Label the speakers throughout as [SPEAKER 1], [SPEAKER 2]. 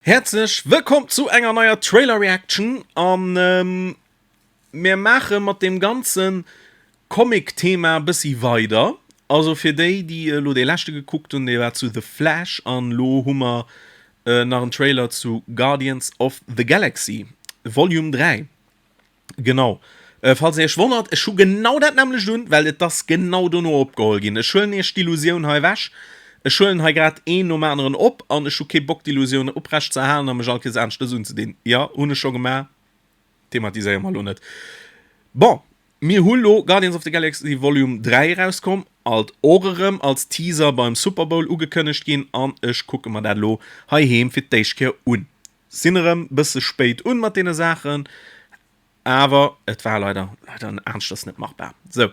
[SPEAKER 1] Häerzlech wëllkomm zu enger neier Trailer Reaction an mir maache mat deem ganze Comic Thema bëssi weider. Also fir déi déi elo dee leschte gekuckt hunn, dee war zu The Flash an elo hu mer nach en Trailer zu Guardians of the Galaxy Volume 3. Genau. Falls dir iech wonnert, ech hu genau dat nämmlecht un, well et ass genau dono opgeholl ginn. Ech huelen iech d'Illusioun hei ewech. Ech huelen hei grad een nom aneren op an ech hu kee Bock d'Illusioun oprecht ze erhalen a mech all Kees aneschtes unzedinn. Jo, hunn ech scho gemaach, thematiséiere mer elo net. Bon, mir hu lo Guardians of the Galaxy Volume 3 erauskomm, alt och erëm als Teaser beim Super Bowl ugekënnegt ginn an ech kucke mer dat elo heiheem fir d'éischt Kéier un. Sinn erëm bësse spéit un mat deene Saachen, awer et war leider leider aneschters net machbar. Sou,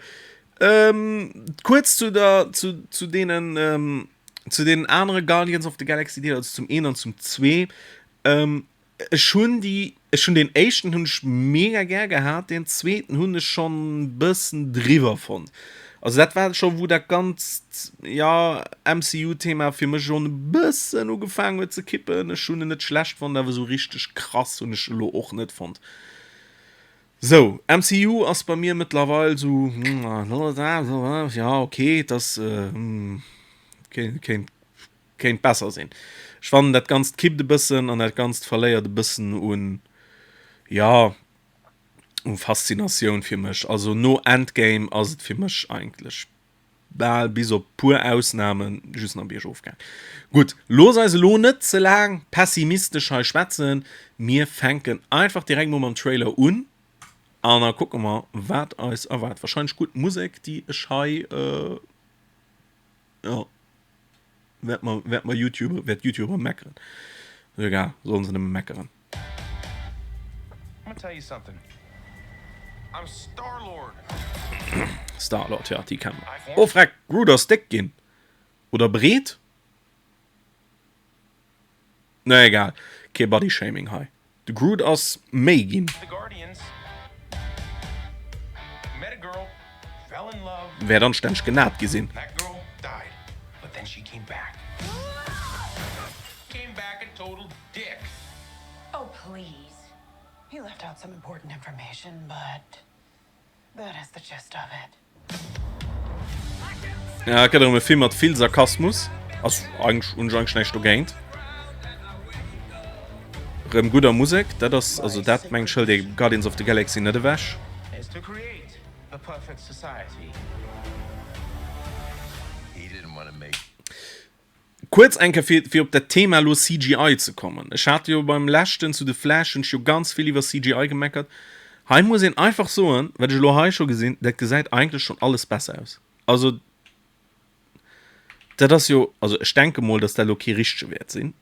[SPEAKER 1] kuerz zu der zu zu deenen zu deenen anere Guardians of the Galaxy Deeler, also zum een an zum zwee. Ech hunn déi ech hunn deen éischten hunn ech mega gär gehat, deen zweeten hunn ech schonn bëssen driwwer fonnt. Also dat war scho wou dat ganzt jo MCU-Thema fir mech schonn e bëssen ugefaangen huet ze kippen. Ech hunn en net schlecht fonnt, awer esou richteg krass hunn ech elo och net fonnt. Sou, MCU ass bei mir mëttlerweil esou ja ok, et ass kéint kéint besser sinn. Ech fannen dat ganzt kippt e bëssen an dat ganzt verléiert e bëssen un jo u Faszinatioun fir mech. Also no Endgame ass et fir mech eigentlech bal bis op puer Ausnamen just nach biergof gaang. Gutt, looss eis elo net ze laang pessimistesch hei schwätzen, mir fänken einfach direkt mol mam Trailer un an da kucke mer wat eis erwaart. Wahrscheinlech gutt Musek déi ech hei jo wäert mer wäert mer Youtuber wäert Youtuber meckeren. Egal, sollen se nëmme meckeren. Star-Lord, jo, déi kennen mer. Oh freck, Groot ass déck ginn. Oder breet? Na egal, kee Bodyshaming hei. De Groot ass méi ginn. Wäert anstänneg genat gi sinn.
[SPEAKER 2] Dick. Oh please. He left out some important information, but that is the gist of it.
[SPEAKER 1] Ja, et gëtt erëm e Film mat vill Sarkasmus. Ass eigentlech, hunn ech eigentlech näischt dogéint. Rëm gudder Musek, dat ass, also dat mengen ech hëlt ee Guardians of the Galaxy net ewech. Kuerz eng Kéier fir fir op dat Thema elo CGI ze kommen. Ech hat jo beim leschten zu The Flash hunn ech jo ganz vill iwwer CGI gemeckert. Hei muss een einfach soen, wat ech elo hei scho gesinn, dat gesäit eigentlech schonn alles besser aus. Also dat ass jo, also ech denke mol, datt dat elo kee richtege wäert sinn.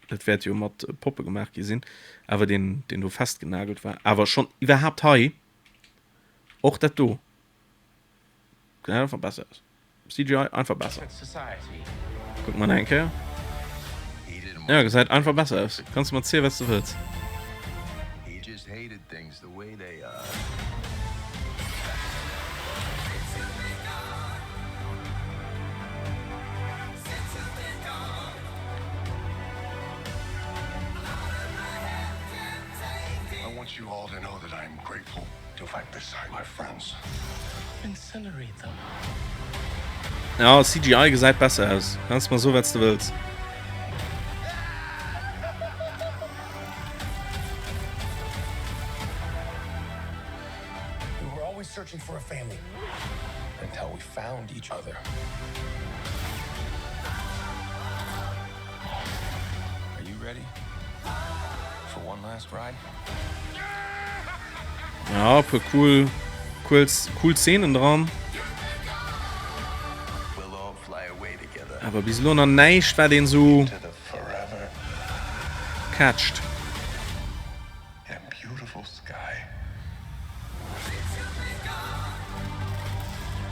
[SPEAKER 1] Dat wäert jo mat Poppe gemaach gi sinn, awer deen deen do festgenagelt war. Awer schonn iwwerhaapt hei och dat do gesäit einfach besser aus. CGI einfach besser. Guck mal eng Kéier. Ja, gesäit einfach besser aus. Kanns du mer zielen, wat du wëlls. Ja, CGI gesäit besser aus. Kanns mer soen, wat s de wëlls. Ja, e puer cool, cool, cool Szenen dran. Awer bis elo nach näischt, wat een sou catcht.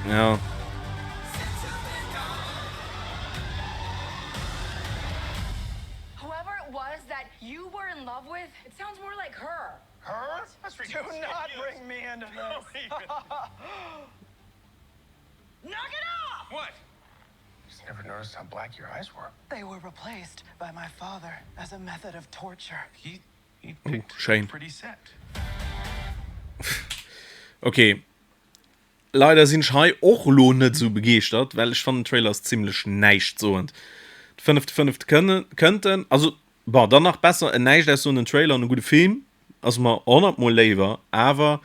[SPEAKER 1] Ja. Just never noticed how black your eyes were. They were replaced by my father as a method of torture. He he picked oh, schéin. pretty set. Okay. Leider sinn ech hei och lo net sou begeeschtert, well ech fannen den Trailer ass zimmlech näischtsoend. De fënnefte fënnefte kënnt en, also bon, dann nach besser en näischt-aussoenden Trailer an e gudde Film. Ass mer honnertmol léiwer, awer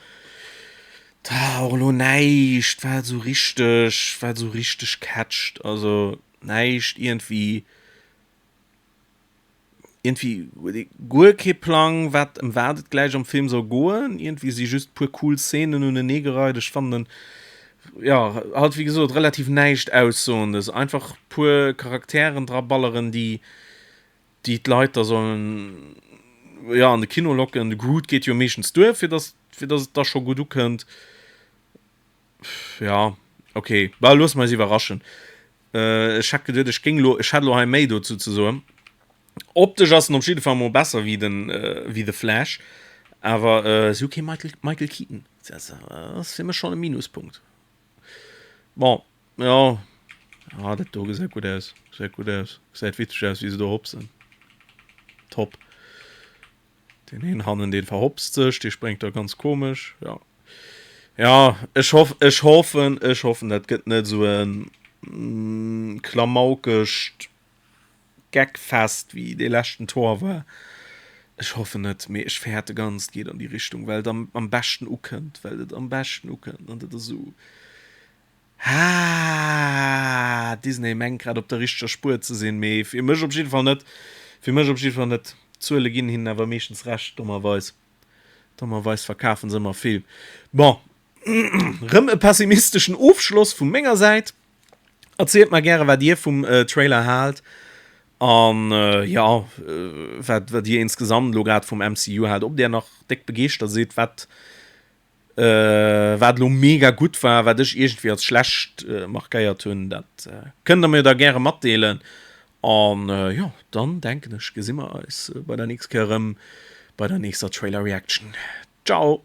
[SPEAKER 1] da och elo näischt wat esou richteg, wat esou richteg catcht, also näischt iergendwéi, iergendwéi huet ee guer kee Plang wat, ëm wat et gläich am Film soll goen, iergendwéi si just puer cool Szenen uneneegereit. Ech fannen en, jo, halt wéi gesot relativ näischt aussoendes, einfach puer Charakteren draballeren déi déi d'Leit da sollen jo an de Kino locken. De Groot geet jo meeschtens duer, fir dass fir dass et da scho gutt ukënnt. Ja, okay, bah loosse mer eis iwwerraschen. Ech hat geduet, ech géing lo, ech hätt lo hei méi dozou ze soen. Optesch ass en op jidde Fall mol besser wéi den wéi The Flash, awer si hu kee Michael Michael Keaton. Dat ass fir mech schonn e Minuspunkt. Bon. Jo, ah, dat do gesäit gutt aus. Gesäit gutt aus. Gesäit witzeg aus, wéi se do hopsen. Top. Deen een hannen, deen verhopst sech, dee spréngt da ganz komesch. Ja. Ja, ech hoff, ech hoffen, ech hoffen, dat gëtt net esou en mm, klamaukescht Gagfest wéi dee leschten Thor war. Ech hoffen net, mee ech fäerte ganz, et geet an déi Richtung, well et am, am beschten ukënnt, well et am beschten ukënnt an dat ass esou. Haa, Disney mengt grad op der richteger Spuer ze sinn, mee fir mech op jidde Fall net. Fir mech op jidde Fall net. D'Zuele ginn hinnen awer meeschtens Recht, dommerweis. Dommerweis verkafen se ëmmer vill. Bon, rëm e pessimisteschen Ofschloss vu menger Säit. Erzielt mer gäre wat dir vum Trailer haalt an jo, wat wat dir insgesamt elo grad vum MCU haalt, ob dir nach déck begeeschtert sidd, wat Wat elo mega gutt war, wat ech iergendwéi als schlecht markéiert hunn, dat kënnt der mir da gäre matdeelen. An jo, dann denken ech, gesi mer eis bei der nächst Kéier erëm bei der nächster Trailer Reaction. Ciao!